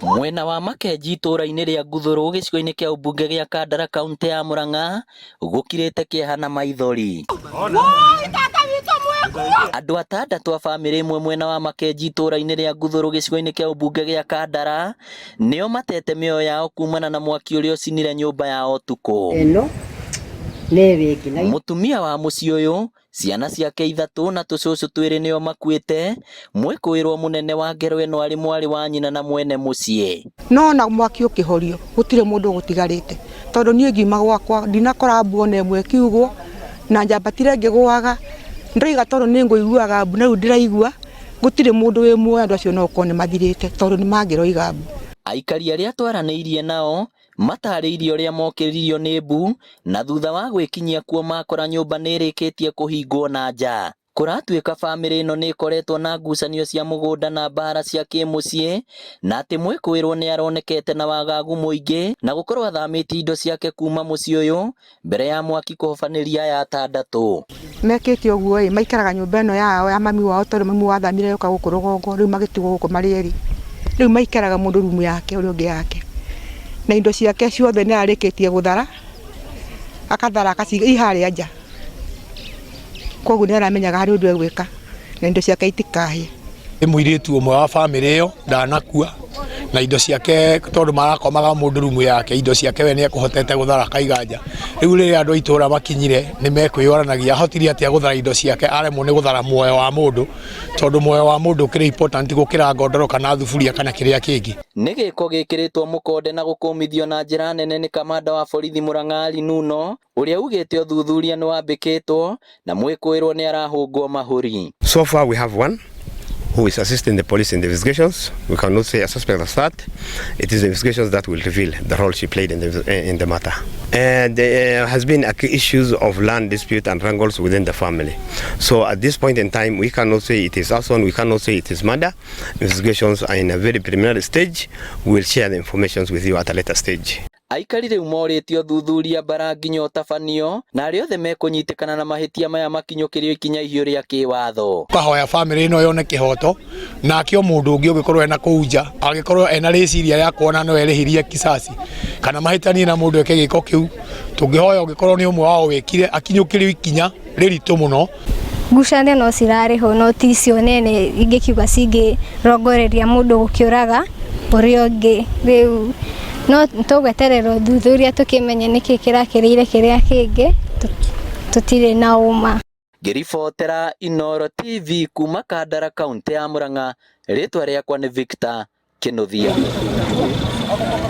Mwena wa Makenji itũũra-inĩ rĩa Nguthũrũ gĩcigo-inĩ kĩa ũmbunge gĩa Kandara kaunti ya Murang'a gũkirĩte kĩeha na maithori. Andũ atandatũ a bamĩrĩ ĩmwe mwena wa Makenji itũũra-inĩ rĩa Nguthũrũ gĩcigo-inĩ kĩa ũmbunge gĩa Kandara nĩo matete mĩoyo yao kumana na mwaki ũrĩa ũcinire nyũmba yao ũtukũ. Ĩno nĩ wĩngĩ na Mũtumia wa mũciĩ ũyũ, ciana ciake ithatũ na tũcũcũ twĩrĩ nĩo makuĩte, mwĩkũĩrwo mũnene wa ngero ĩno arĩ mwarĩ wa nyina na mwene mũciĩ. No na mwaki ũkĩhorio gũtirĩ mũndũ ũgũtigarĩte, tondũ niĩ ngiuma gwakwa ndinakora mbu ona ĩmwe ĩkiugwo, na njambatire ngĩgũaga. Ndoiga tondũ nĩ ngũiguaga mbu na rĩu ndĩraigua gũtirĩ mũndũ wĩ muoyo, andũ acio no gũkorwo nĩ mathirĩte tondũ nĩ mangĩroiga mbu. Aikari arĩa twaranĩirie nao matarĩirie ũrĩa mokĩririo nĩ mbu na thutha wa gwĩkinyia kuo makora nyũmba nĩ ĩrĩkĩtie kũhingwo na nja. Kũratuĩka bamĩrĩ ĩno nĩ ĩkoretwo na ngucanio cia mũgũnda na mbara cia kĩmũciĩ, na atĩ mwĩkũĩrwo nĩ aronekete na wagagu mũingĩ na gũkorwo athamĩtie indo ciake kuma mũciĩ ũyũ mbere ya mwaki kũhobanĩria aya atandatũ. Mekĩte ũguo ĩ, maikaraga nyũmba ĩno yao ya mami wao, tondũ mami wao athamire oka gũkũ rũgongo, rĩu magĩtigwo gũkũ marĩ erĩ. Rĩu maikaraga mũndũ rumu yake ũrĩa ũngĩ yake, na indo ciake ciothe nĩ ararĩkĩtie gũthara, akathara akaciga i harĩa nja. Koguo nĩ aramenyaga harĩ ũndũ egwĩka na indo ciake itikahĩe. Nĩ mũirĩtu ũmwe wa bamĩrĩ ĩyo ndanakua, na indo ciake tondũ marakomaga mũndũ rumu yake, indo ciake we nĩ ekũhotete gũthara akaiga nja. Rĩu rĩrĩa andũ a itũra makinyire nĩ mekwĩyoranagia ahotire atĩa gũthara indo ciake aremwo nĩ gũthara muoyo wa mũndũ, tondũ muoyo wa mũndũ ũkĩrĩ important gũkĩra ngondoro kana thuburia kana kĩrĩa kĩngĩ. Nĩ gĩko gĩkĩrĩtwo mũkonde na gũkũmithio na njĩra nene nĩ kamanda wa borithi Murang'a Ali Nuno, ũrĩa ugĩte ũthuthuria nĩ wambĩkĩtwo na mwĩkũĩrwo nĩ arahũngwo mahũri. So far we have one who is assisting the police in the investigations. We cannot say a suspect as that. It is the investigations that will reveal the role she played in the matter. And there has been issues of land dispute and wrangles within the family. So at this point in time, we cannot say it is arson, we cannot say it is murder. Investigations are in a very preliminary stage. We will share the information with you at a later stage. Aikari rĩu morĩtie ũthuthuria mbara nginya ũtabanio, na arĩa othe mekũnyitĩkana na mahĩtia maya makinyũkĩrio ikinya ihiũ rĩa kĩwatho. Ũkahoya bamĩrĩ ĩno yone kĩhoto, nake o mũndũ ũngĩ ũngĩkorwo ena kũu nja angĩkorwo ena rĩciria rĩa kuona no erĩhĩrie kisasi kana mahĩtanie na mũndũ eke gĩko kĩu, tũngĩhoya ũngĩkorwo nĩ ũmwe wao wĩkire akinyũkĩrio ikinya rĩritũ mũno. Ngucanio no cirarĩ ho, no ti icio nene ingĩkiuga cingĩrongoreria mũndũ gũkĩũraga ũrĩa ũngĩ. Rĩu no tũgweterera ũthuthuria tũkĩmenye nĩkĩ kĩrakĩrĩire kĩrĩa kĩngĩ, tũtirĩ na ũma. Ngĩribotera Inooro TV kuma Kandara, kaunti ya Murang'a, rĩtwa rĩakwa nĩ Victor Kinuthia.